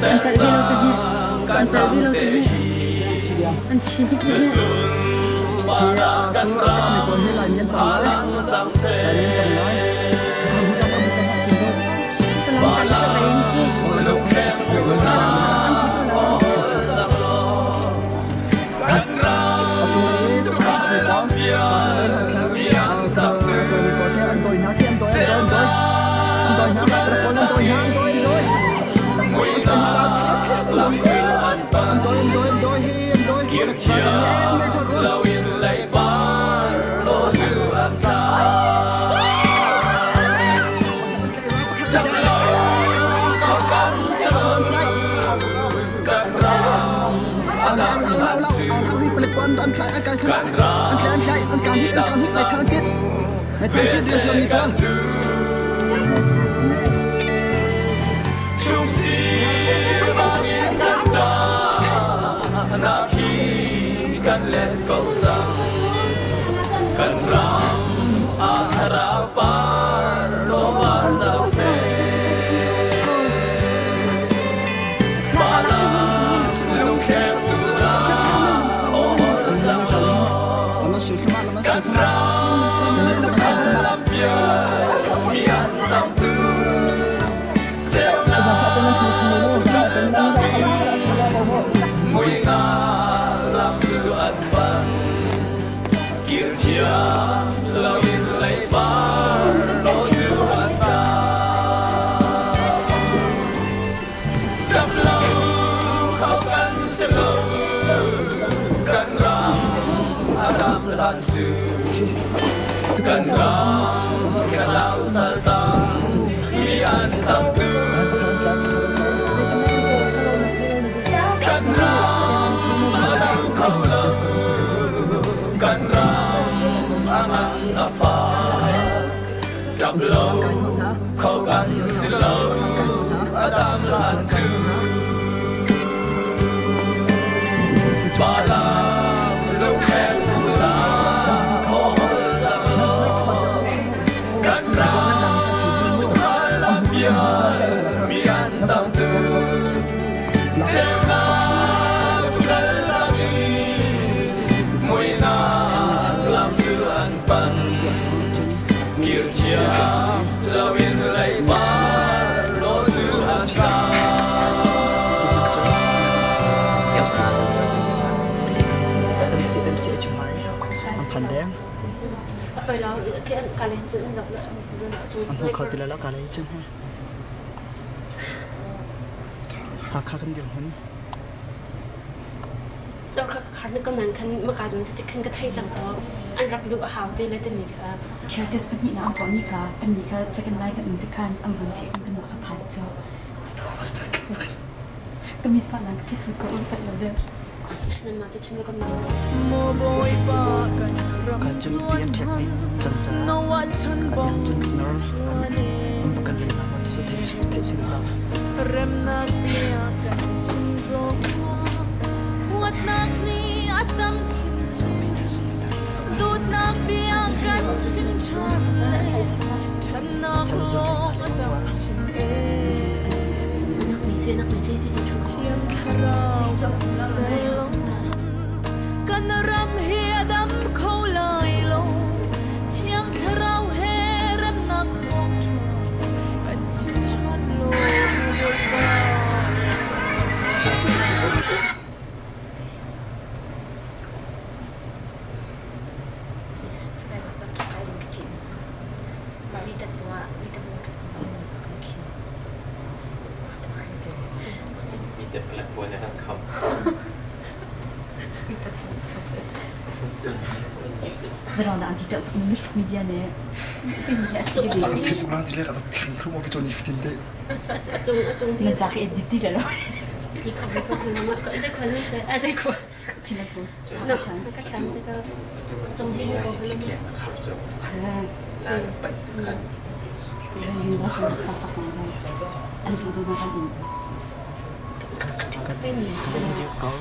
An telh ve lo cu hi. An telh ve lo cu hi. An thi hnik hi. Salam kan sa bayin khi. Hakha kan dirhmun. Cherkes pahnih na an tuah mi kha kan nih kha second line kan um tik khan an vun cheh kan kan mah kha phan cu ka mit fa nan ka thut ko um cak lo deuh. Kan cun pi an ṭhek nih cang ca a diang cun nor an va kan lei ma ti cu theih si lo. Remnak bia kan chim zong huatnak nih a tam chinchin dawtnak bia kan chim ṭhan le ṭhannak lawng a tam chin e. Thiang Thlarau tel lo cun kan ram hi a dam kho lai lo. Thiang Thlarau he remnak thawngṭha kan chim ṭhan law Bawipa. Media nih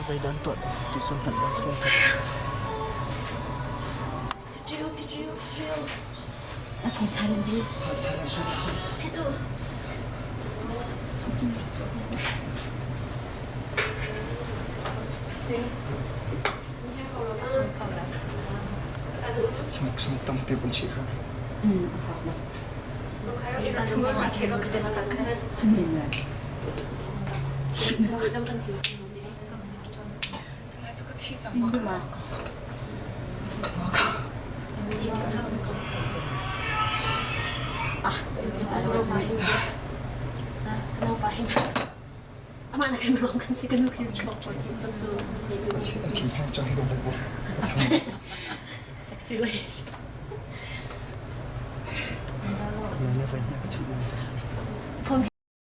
Zeidan tuah ti cu hngalh lo si. Smoke smoke tam te pun si kha. A fak lo. An thinphang cang hi ka bu. Sexy lady. Le le vai na ka chuh.